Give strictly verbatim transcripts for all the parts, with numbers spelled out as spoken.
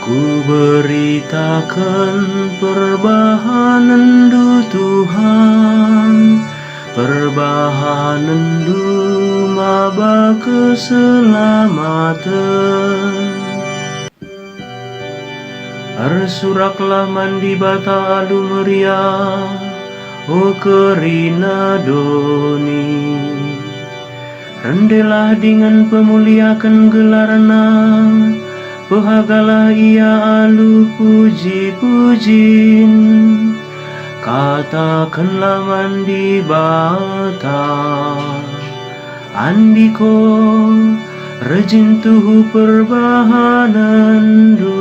Kuberitaken perbahanenNdu, Tuhan, perbahanenNdu maba keselamaten. Ersuraklah man Dibata alu meriah, o kerina doni. Rendelah dingen pemuliaken gelarNa, pehagalah Ia alu puji-pujin. Katakenlah man Dibata, "Andiko, rejin tuhu perbahanenNdu."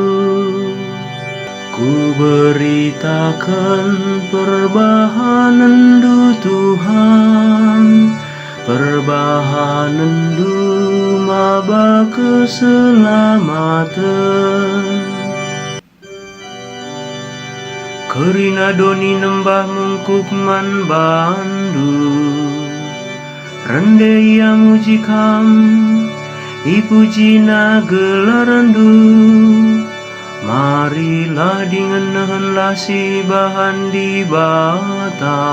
Kuberitaken perbahanenNdu, Tuhan, perbahanenNdu maba keselamaten. Kerina doni nembah mungkuk man bandu, rende ia muji kam, ipujina gelarndu. Marilah dingen nehenlah sibahan Dibata.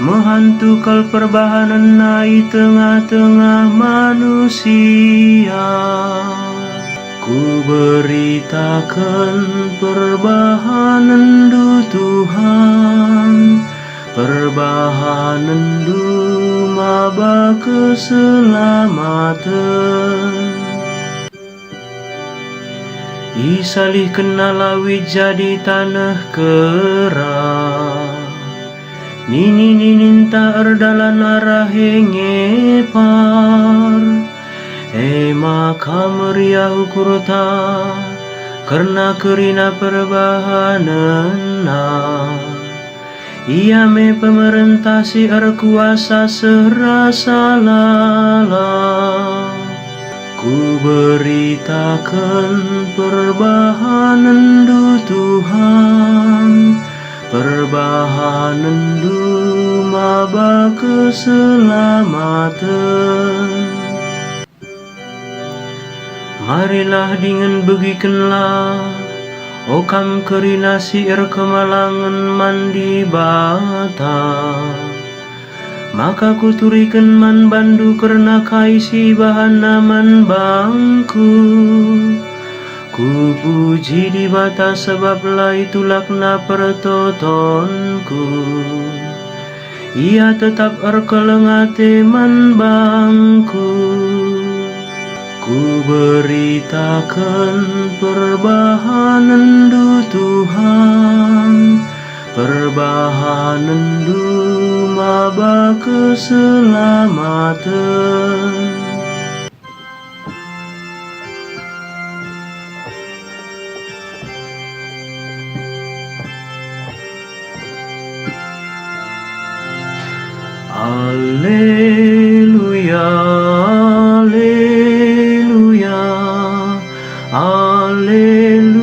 Mehantu kal perbahanenNa i tengah-tengah manusia. Kuberitaken perbahanenNdu, Tuhan, perbahanenNdu maba keselamaten. IsalihkenNa lawit jadi taneh kera, nini-nininta erdalan arah e ngepar. E maka meriah ukurta kerna kerina perbahanenNa. Ia me pemerentah si erkuasa seh rasa lalap. Kuberitaken perbahanenNdu, Tuhan, perbahanenNdu maba keselamaten. Marilah dingen begikenlah, o kam kerina si erkemalangen man Dibata, maka kuturiken man bandu kerna kai si ibahanNa man bangku. Kupuji Dibata sabap la itulakNa pertotonku. Ia tetap erkeleng ate man bangku. Kuberitaken perbahanenNdu, Tuhan, perbahanenNdu maba keselamaten. Aleluya, aleluya, aleluya.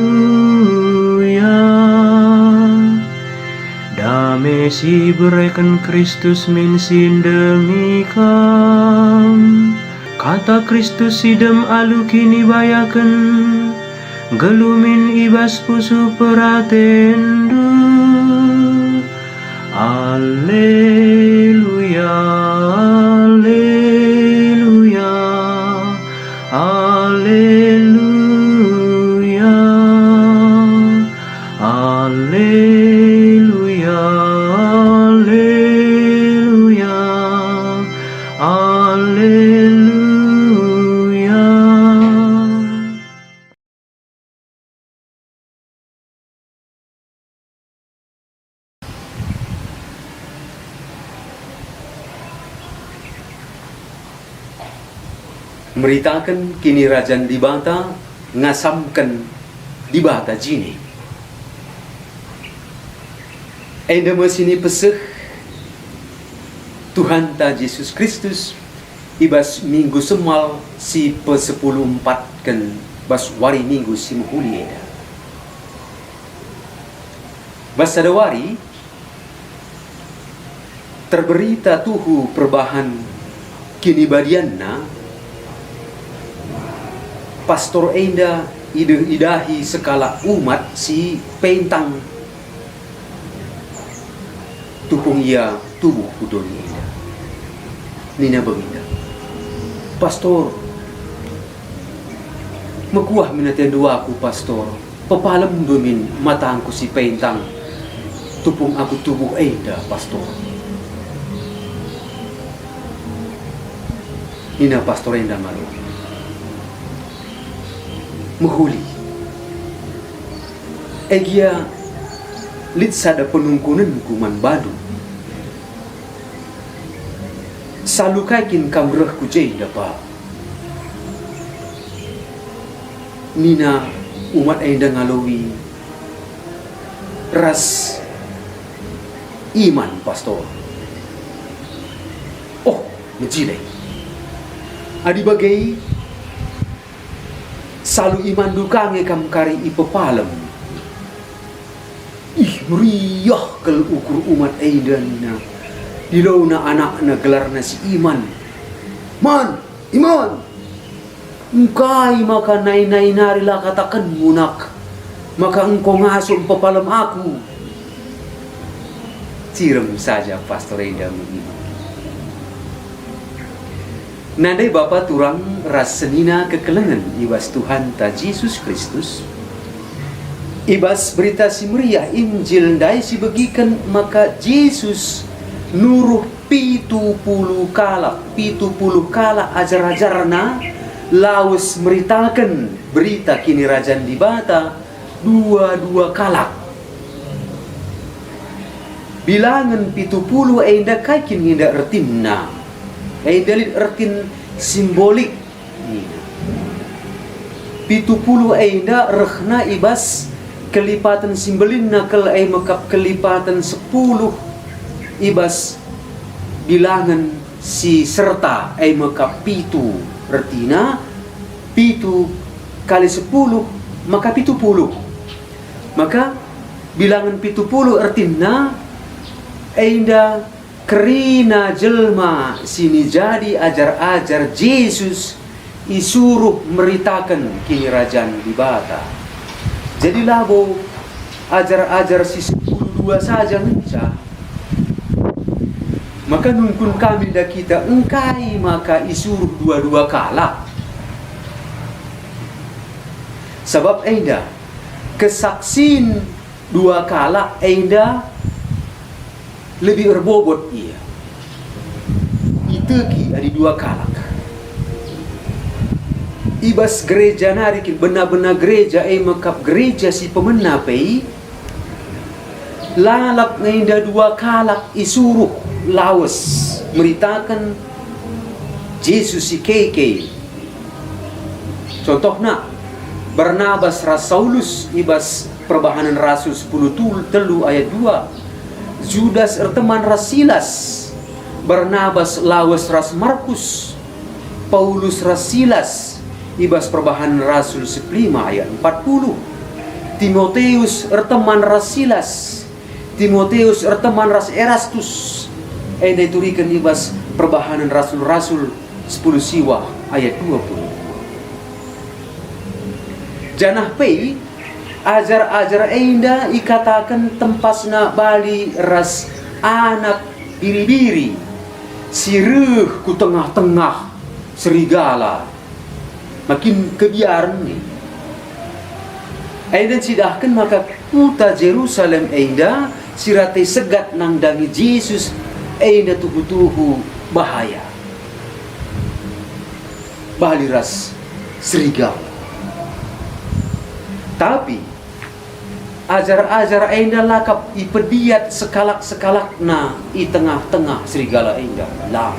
Dame si ibereken Kristus min si ndemi kam. Kata Kristus si dem alu kinibayaken, nggeluh min i bas pusuh peratendu. Aleluya, aleluya, aleluya. Aleluya, aleluya, aleluya. Meritaken Kinirajan Dibata, ngasamken Dibata jine. Enda me si nipeseh Tuhanta Jesus Kristus i bas Minggu Semal si pesepuluh empatken bas wari Minggu si mehuli enda. Bas sada wari, terberita tuhu perbahan kinibadianna, pastor enda Ideh-, idahi sekalak umat si pentang. Tupung ia tubuh ku doni enda. Nina bagenda, "Pastor, mekuah min atendu aku, Pastor. Pepalemndu min matangku si pentang. Tupung aku tubuh enda, Pastor." Nina pastor enda ngalo, "Mehuli. E gia lit sada penungkunenku man bandu. Salu kai kin kam reh ku jenda, Pak?" Nina umat enda ngalowi ras iman pastor, "Oh, mejile. Adi bage, salu imanndu ka nge kam kari ipepalem." Ih, meriah kal ukur umat enda nina, "Dilona anakna gelarna si Iman. Man, Iman! Engkai maka nai-nai nari la katakenmu, nak, maka engko ngasup mpepalem aku?" Cirem saja pastor enda me iman. Nandai bapa turang ras senina kekelengen i bas Tuhanta Jesus Kristus, i bas Berita Si Meriah Injil ndai sibegiken maka Jesus nuruh pitu puluh kalak, pitu puluh kalak ajar-ajarNa lawes meritaken Berita Kinirajan Dibata, dua-dua kalak. Bilangen pitu puluh enda kai kin nge enda ertinna? Enda lit ertin simbolik nina. Pitu puluh enda rehna i bas kelipaten si mbelinna kal, e me kap kelipaten sepuluh i bas bilangen si serta, e me kap pitu. Ertina, pitu kali sepuluh maka pitu puluh. Maka bilangen pitu puluh ertina enda kerina jelma si ni jadi ajar-ajar Jesus isuruh meritaken Kinirajan Dibata. Jadi labo ajar-ajar si sepuluh dua saja ngenca. Maka nungkun kami nda kita engkai maka isuruh dua-dua kalak. Sabap enda, kesaksin dua kalak enda lebih erbobot ia. Iteki adi dua kalak. I bas gereja nari kin, bena-bena gereja, e me kap gereja si pemena pe, lalap nge enda dua kalak isuruh lawes meritaken Jesus si keke. Contohna, Barnabas ras Saulus i bas Perbahanen Rasul sepuluh tul-, telu ayat dua. Judas erteman ras Silas. Barnabas lawes ras Markus. Paulus ras Silas i bas Perbahanen Rasul sepelima ayat empat puluh. Timoteus erteman ras Silas. Timoteus erteman ras Erastus. Enda ituriken i bas Perbahanen Rasul-Rasul sepuluh siwah ayat dua puluh dua. Janah pe ajar-ajar enda ikataken tempasna bali ras anak biri-biri si reh ku tengah-tengah serigala. Makin kebiaren nge. Enda ncidahken maka kuta Jerusalem enda si rate segat nandangi Jesus enda tuhu-tuhu bahaya. Bali ras serigala. Tapi ajar-ajar enda la kap ipediat sekalak-sekalakna i tengah-tengah serigala enda. Lang.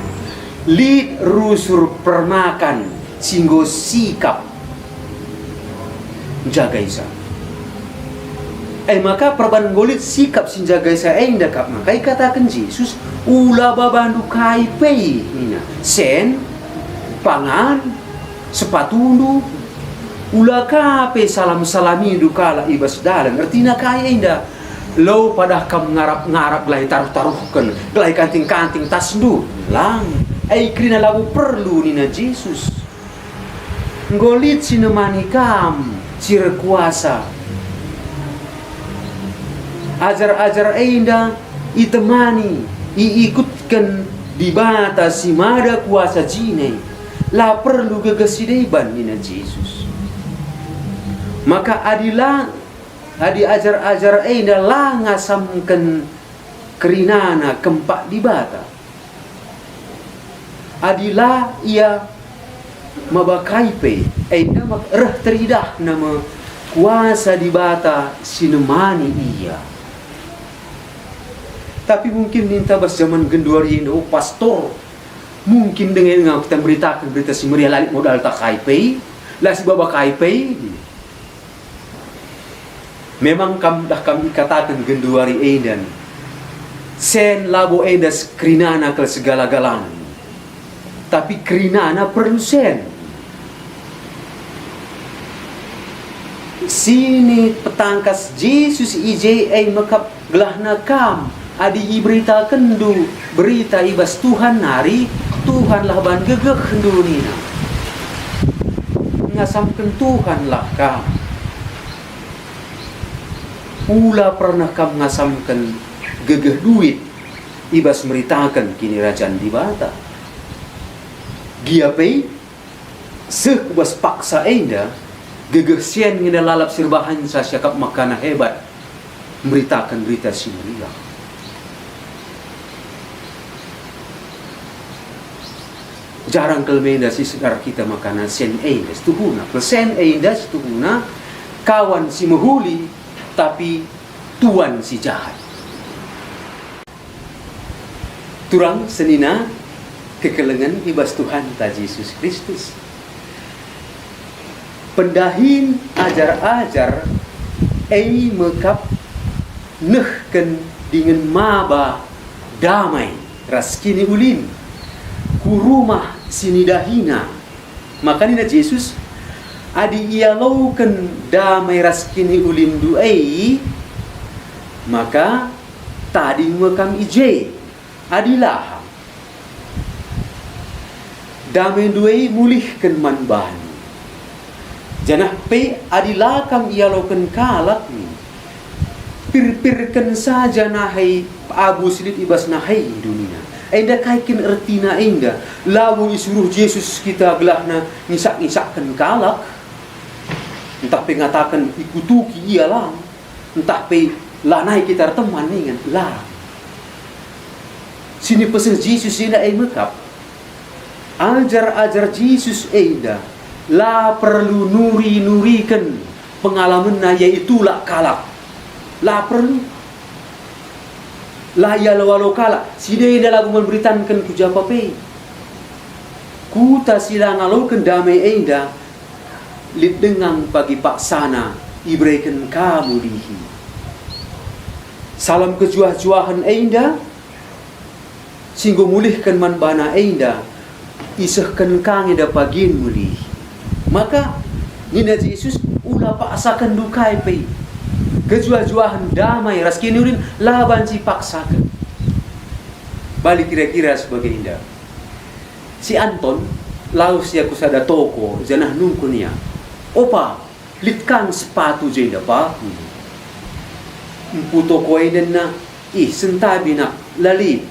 Lit rusur pernakan si enggo sikap njagaisa. E maka perban enggo lit sikap si njagaisa enda kap maka ikataken Jesus, "Ula babandu kai pe," nina, "sen, pangan, sepatundu, ula ka pe salam-salamindu kalak i bas dalan." Ertina kai enda? Lo padah kam ngarap-ngarap gelah itaruh-taruhken, gelah ikanting-kanting tasndu. Lang, e kerina labo perlu nina Jesus. Enggo lit si nemani kam. si erkuasa. Ajar-ajar enda itemani, iikutken Dibata si Mada Kuasa jine, la perlu gegeh si deban, nina Jesus. Maka adi la, adi ajar-ajar enda la ngasamken kerinana kempak Dibata, adi la ia maba kai pe, enda mak reh teridahna me kuasa Dibata si nemani ia. Tapi mungkin ninta bas jaman genduari enda, "Oh, pastor, mungkin denga kita meritaken Berita Si Meriah la lit modalta kai pe, la sibaba kai pe." Memang kam dah kam ikataken genduari enda, sen labo enda kerinana kal segala-galana, tapi kerinana perlu sen. Sini petangkas Jesus i je e mekap gelahna kam. Adi iberitakenndu berita i bas Tuhan nari, Tuhanlah ban gegehndu nina. Ngasamken Tuhanlah kam. Ula pernah kam ngasamken gegeh duit i bas meritaken Kinirajan Dibata. Gia pe, seh ku bas paksa enda, gegeh sen nge enda lalap si erbahanca siakap makana hebat meritaken Berita Si Meriah. Jarang kal me enda si sedar kita makana sen enda situhuna. Kal sen enda situhuna kawan si mehuli, tapi tuan si jahat. Turang senina kekelengen i bas Tuhanta Jesus Kristus. Pendahin ajar-ajar e mekap nehken dingen maba damai ras kiniulin ku rumah si nidahina. Maka nina Jesus, "Adi ialoken damai ras kiniulinndu e, maka tading me kam i je. Adi la, damaindu e mulihken man bandu. Janah pe adi la kam ialoken kalak, pirpirken saja nahai abu si lit i bas nahai," nina. Enda kai kin ertina enda? Labo isuruh Jesus kita gelahna ngisak-ngisakken kalak, ntah pe ngataken ikutuki ia lang, ntah pe lanai kita erteman ningen, la. Sinipeseh Jesus enda e mekap. Ajar-ajar Jesus enda la perlu nuri-nuriken pengalamenna ia itulak kalak. La perlu. La ialo-alo kalak. Si enda labo man beritanken ku japa pe. Kuta si la ngaloken damai enda lit denga pagi paksana ibereken ka mulihi. Salam kejuah-juahen enda si enggo mulihken man bana enda, isehken ka nge enda pagin mulihi. Maka nina Jesus, "Ula paksakenndu kai pe. Kejuah-juahen damai ras kiniulin la banci paksaken." Bali kira-kira si bagenda. Si Anton lawes ia ku sada toko janah nungkun ia, "Opa, lit kang sepatu jenda pa?" Empu toko e nina, "Ih, sentabi nak, la lit."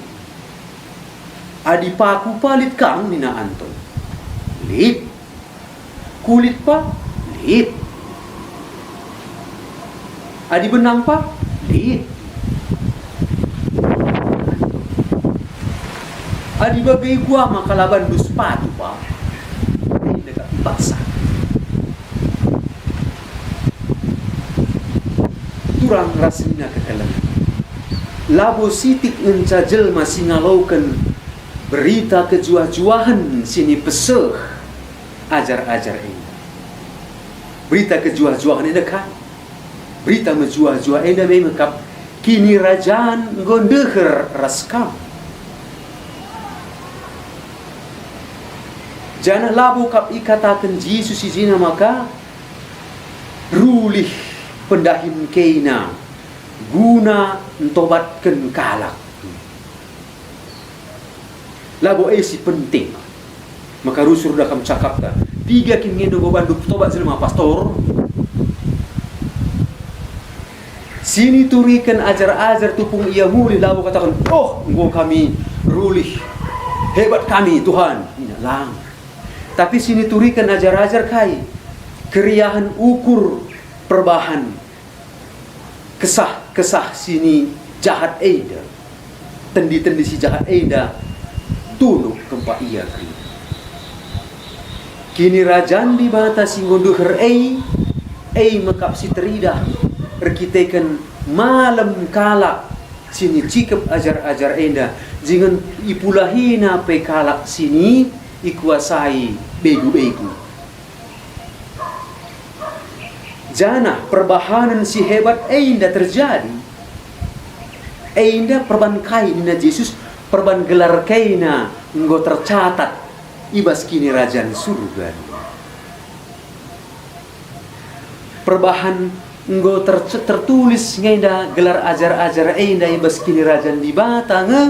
"Adi paku pa lit kang?" nina Anton. "Lit." "Kulit pa?" "Lit." "Adi benang pa?" "Lit." "Adi bage kuah maka la bandu sepatu pa?" Enda kap ipaksa. Turang ras nina kekelengen. Labo sitik ngenca jelma si ngaloken berita kejuah-juahen si nipeseh ajar-ajar enda. Berita kejuah-juahen enda kai? Berita mejuah-juah enda me kap, Kinirajan enggo ndeher ras kam. Janah labo kap ikataken Jesus i jena maka rulih pendahin kena guna ntobatken kalak. Labo e si penting. Maka rusur dah kam cakapta. Piga kin nge enda bandu petobat jelma, Pastor? Si nituriken ajar-ajar tupung ia mulih labo kataken, "Oh, enggo kami rulih, hebat kami, Tuhan." Nina, lang. Tapi si nituriken ajar-ajar kai? Keriahen ukur perbahan kesah-kesah si ni jahat enda. Tendi-tendi si jahat enda tunduh kempak ia kerina. Kinirajan Dibata si enggo ndeher e, e me kap si teridah erkiteken malem kalak si nicikep ajar-ajar enda, dingen ipulahina pe kalak si ni ikuasai begu-begu. Janah perbahanen si hebat enda terjadi. Enda perban kai nina Jesus, perban gelar kaina enggo tercatat i bas Kinirajan Surga. Perbahan enggo terce-, tertulis ngenda gelar ajar-ajar enda i bas Kinirajan Dibata nge,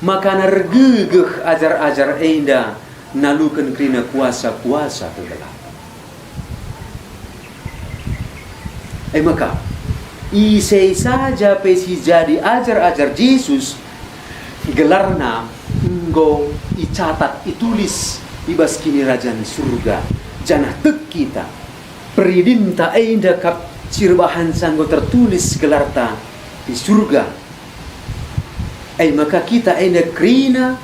maka ergegeh ajar-ajar enda naluken kerina kuasa-kuasa kegelapan. E maka, ise saja pe si jadi ajar-ajar Jesus, gelarna enggo icatat, itulis i bas Kinirajan Surga, janah tek kita, peridinta enda kap si erbahanca enggo tertulis gelarta i surga. E maka kita enda kerina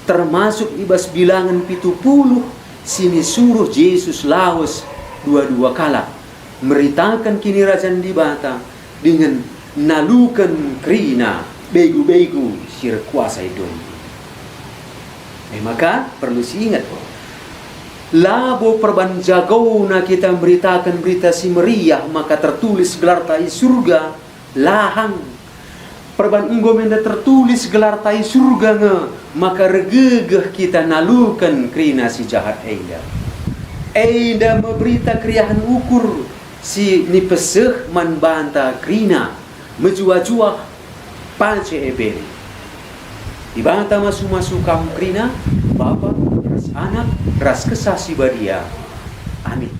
termasuk i bas bilangen pitu puluh si nisuruh Jesus lawes dua-dua kalak, meritaken Kinirajan Dibata dingen naluken kerina begu-begu si erkuasa i doni. E maka, perlu siinget, labo perban jagona kita meritaken Berita Si Meriah maka tertulis gelarta i surga, lahang. Perban enggo menda tertulis gelarta i surga nge, maka ergegeh kita naluken kerina si jahat enda. Enda me berita keriahen ukur si nipeseh man banta kerina, mejuah-juah, pace eberi. Dibata masu-masu kam kerina, Bapa, ras Anak, ras Kesah Si Badia. Amin.